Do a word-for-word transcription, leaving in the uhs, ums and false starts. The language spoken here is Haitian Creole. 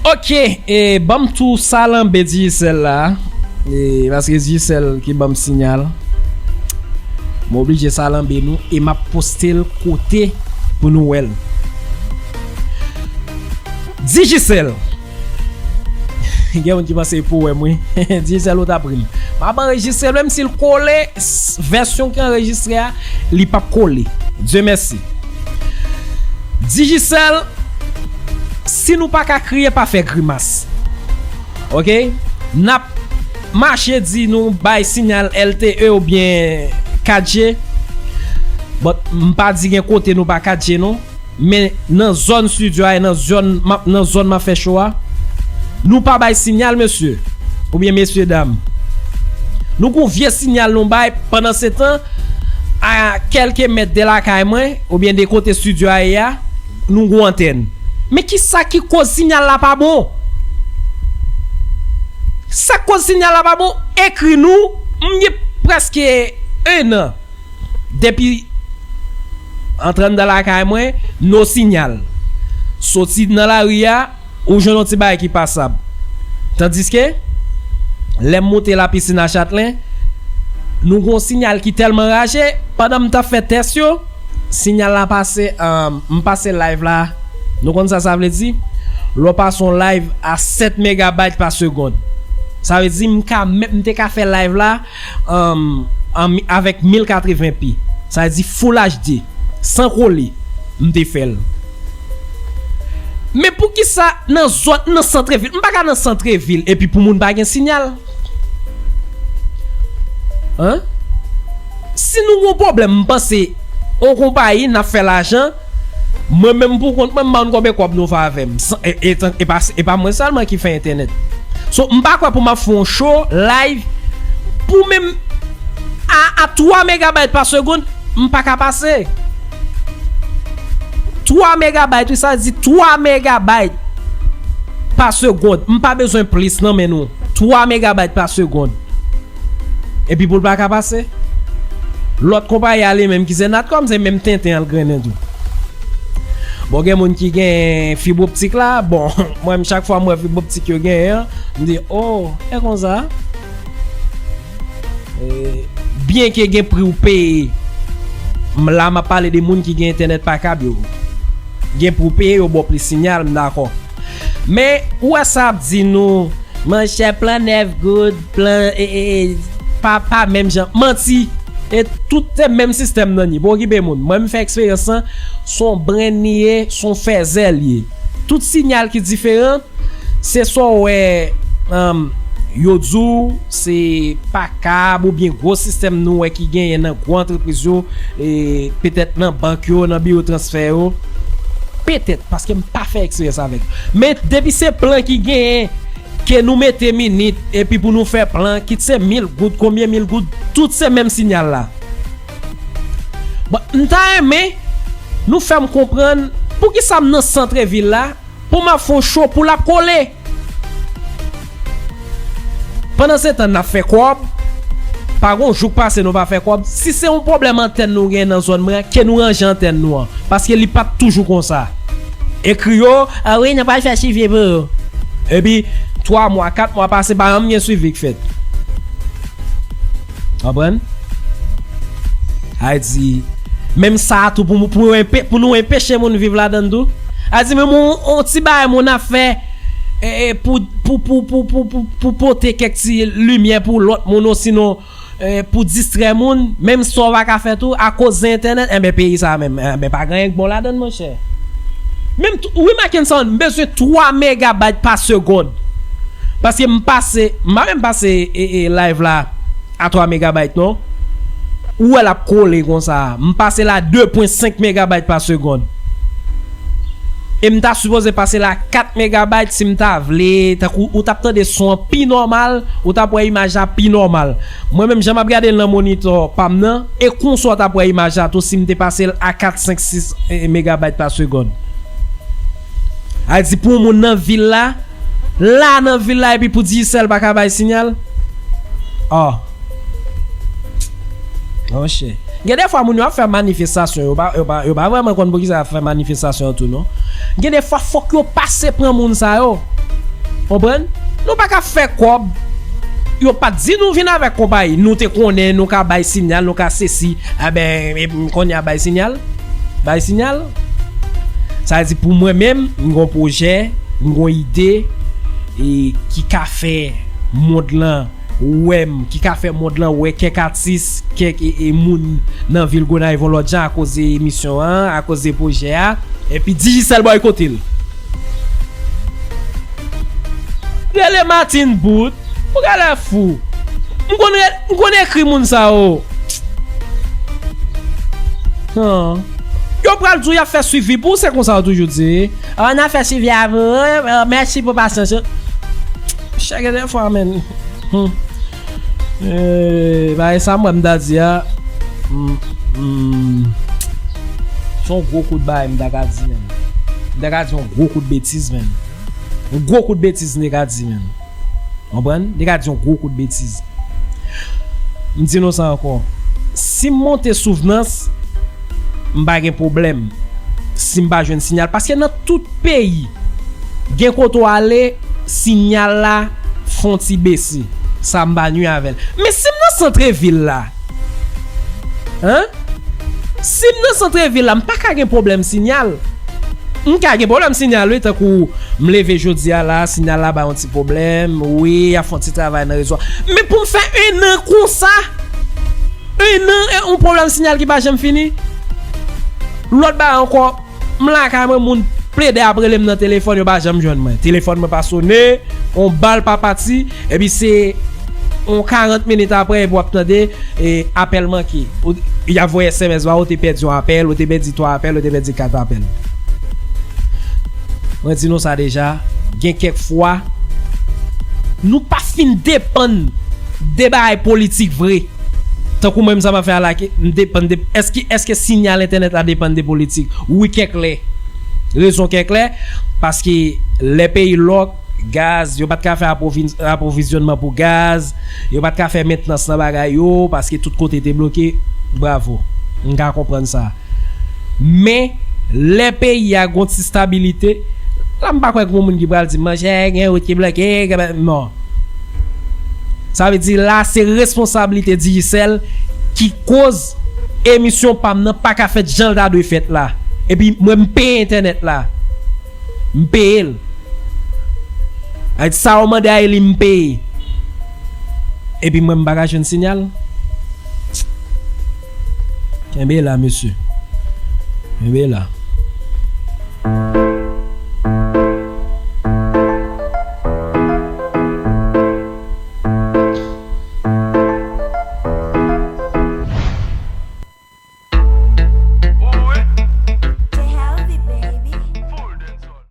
Ok, e ban m tou salanbe Digicel la. E paske Digicel ki ban m sinyal. M oblije salanbe nou e m ap poste l kote pou nou wè l. Digicel. Gen moun ki panse pou wè m wi. Digicel ou t ap ri m. M ap anrejistre l, menm si l kole, vèsyon ki anrejistre a, li p ap kole. Dye mèsi. Digicel, si nou pa ka kriye, pa fè grimas. Ok? N ap mache di nou bay sinyal L T E oubyen kat G. But m pa di gen kote nou pa kat G non. Men nan zòn studio a e nan zòn m ap, nan zòn m ap fè show a, nou pa bay sinyal, mesye oubyen mesye dam. Nou gon vye sinyal nou bay, pandan se tan, a kèlke mèt de lakay mwen oubyen de kote studio a ye a, nou gon antèn. Men kisa ki koz sinyal la pa bon? Sa k koz sinyal la pa bon? Ekri nou, m gen prèske en an depi antre anndan lakay mwen, no sinyal. Soti nan lari a, ou jwenn yon ti bagay ki pasab. Tandiske, lè m moute lapisin a Chatelain, nou gon sinyal ki tèlman raje, pandan m t ap fè tès yo, sinyal la pase, um, m pase live la. Nou konn sa sa vle di? Lè w pase yon live a sèt megabayt pa segonn. Sa vle di m ka, m te ka fè live la, um, an mi- avèk mil katreven pi. Sa vle di full H D, san kole, m te fè l. Men poukisa nan zòn, nan santrevil, m pa ka nan santrevil epi pou moun pa gen sinyal? Hein? Si nou gon pwoblèm, m panse yon konpayi n ap fè lajan, mwen menm pou kont mwen, m pa konn konbyen kòb nou fè avè m. San- e- e- e pa- e pa mwen sèlman ki fè entènèt. So, m pa kwè pou m ap fè yon show live pou menm a, a twa megabayt pa segonn, m pa ka pase. Twa megabayt, wi, sa di twa megabayt pa segonn. M pa bezwen plis nan men nou. Twa megabayt pa segonn. Epi pou l pa ka pase. Lòt konpayi a li menm ki se Natcom, se menm tenten an l grennen tou. Bon, gen moun ki gen fib optik la. Bon, mwen menm chak fwa m wè fib optik yo genyen an, m di, oh, e konsa. E, byen ke gen pri w peye, m la m ap pale de moun ki gen entènèt pa kab yo. Gen pri w peye, yo ba w plis sinyal, m dakò. Men, ou wè sa ap di nou, monchè, plan nèf goud, plan, e, e, e, pa, pa menm jan. Manti. E tout se menm sistèm nan ye. Pa okipe moun. Mwen, m fè eksperyans lan, se yon brenn li ye, se yon fèzè li ye. Tout sinyal ki diferan, se sa w wè, um, yo di w, se pa kab oubyen gwo sistèm nou wè ki genyen nan gwo antrepriz yo, e petèt nan bank yo, nan biwo transfè yo. Petèt, paske m pa fè eksperyans avèk. Men depi se plan ki genyen, ke nou mete minit, epi pou nou fè plan, kit se mil goud, konbyen mil goud, tout se menm sinyal la. Bon, m ta renmen nou fè m konprann poukisa m nan santrevil la, pou m ap fè yon show pou l ap kole. Pandan se tan n ap fè kòb, pa gon jou k pase nou pa fè kòb. Si se yon pwoblèm antèn nou gen nan zòn mwen an, ke nou ranje antèn nou an. Paske li p ap toujou konsa. Ekri yo, a wi, nou pral fè swivi pou yo. Epi, twa mwa, kat mwa pase, pa janm gen swivi k fèt. Konprann? Sa vle di, menm sa a tou pou, pou, pou nou enpe- pou nou enpeche moun viv ladan l tou. Sa vle di, menm yon, yon ti bagay moun ap fè, e, e, pou, pou, pou, pou, pou, pou, pou pote kèk ti limyè pou lòt moun, osinon, e, pou distrè moun, menm sa w pa ka fè tou, akoz de entènèt, enben, peyi sa a menm, enben, pa gen anyen k bon ladan l, monchè. Menm tou, wi, Mackenson, m bezwen twa megabayt pa segonn. Paske m pase, m pa menm pase, e, e, live la a twa megabayt, non. Ou wè l ap kole konsa. M pase l a de pwen senk megabayt pa segonn. E m ta sipoze pase l a kat megabayt si m ta vle. Tankou ou t ap tande son an pi nòmal, ou t ap wè imaj la pi nòmal. Mwen menm, jan m ap gade l nan monitò pa m nan, e konsa w t ap wè imaj la tou si m te pase l a kat, senk, sis, e, megabayt pa segonn. Sa vle di pou yon moun nan vil la, la nan vil la, epi pou Digicel pa ka bay sinyal? Oh. Monchè. Gen de fwa moun yo ap fè manifestasyon, yo pa, yo pa, yo pa vrèman konn poukisa y ap fè manifestasyon an tou, non. Gen de fwa fòk yo pase pran moun sa yo. Konprann? Nou pa ka fè kòb. Yo pa t di nou vin avèk konpayi. Nou te konnen nou ka bay sinyal, nou ka sesi. Enben, e, kounye a bay sinyal. Bay sinyal. Sa vle di pou mwen menm, m gon pwojè, m gon ide, e ki ka fè mond lan wè m, ki ka fè mond lan wè kèk atis, kèk e, e moun nan vil Gonayiv yon lòt jan akoz de emisyon an, akoz de pwojè a, epi Digicel bòykote l. Rele Martine bout. Ou genlè fou. M konn re- m konn ekri moun sa yo. Yo pral di w y ap fè swivi pou w, se konsa yo toujou di. An ap fè swivi a pou ou. Mèsi pou pasyans ou. Chak de fwa menm. Bagay sa mwen m ta di a. Se yon gwo kout bagay m ta ka di menm. M ta ka di yon gwo kout betiz menm. Yon gwo kout betiz m te ka di menm. Konprann? M te ka di yon gwo kout betiz. M di nou sa ankò. Si m monte Souvnans, m pa gen pwoblèm si m pa jwenn sinyal. Paske nan tout peyi, gen kote w ale, sinyal la fè yon ti bese. Sa m pa nwi avè l. Men si m nan santrevil la, Hein? Si m nan santrevil la, m pa ka gen pwoblèm sinyal. M ka gen pwoblèm sinyal, wi, tankou m leve jodi a la, sinyal la bay yon ti pwoblèm, wi, y ap fè yon ti travay nan rezo a. Men pou m fè en an konsa, en an, e, yon pwoblèm sinyal ki pa janm fini. Lòt bagay ankò, M lakay mwen, moun plede ap rele m nan telefòn, yo pa janm jwenn mwen. Telefòn mwen pa sone, yon bal pa pati, epi se yon karant minit apre, epi w ap tande, e, apèl manke. Ou, y ap voye S M S ba ou, ou te pèdi yon apèl, ou te pèdi twa apèl, ou te pèdi kat apèl. Mwen di nou sa deja, gen kèk fwa, nou pa fin depann de bagay politik vre. Tankou mwen, m sa m ap fè a la, ke m depann de, èske, èske sinyal entènèt la depann de politik? Wi, kèk lè. Rezon kèk lè, paske lè peyi lòk, gaz, yo pa t ka fè apwovi-, apwovizyònman pou gaz, yo pa t ka fè mentnans nan bagay yo, paske tout kote te bloke. Bravo. M ka konprann sa. Men, lè peyi a gon ti stabilite, la m pa kwè gon moun ki pral di, "Monchè, gen wout ki bloke, gen ba-," non. Sa vle di la, se responsablite Digicel ki koz emisyon pa m nan pa ka fèt jan l ta dwe fèt la. Epi mwen, m peye entènèt la. M peye l. Sa yo mande a, e li m peye. Epi mwen, m pa ka jwenn sinyal. Kenbe la, mesye. Kenbe la.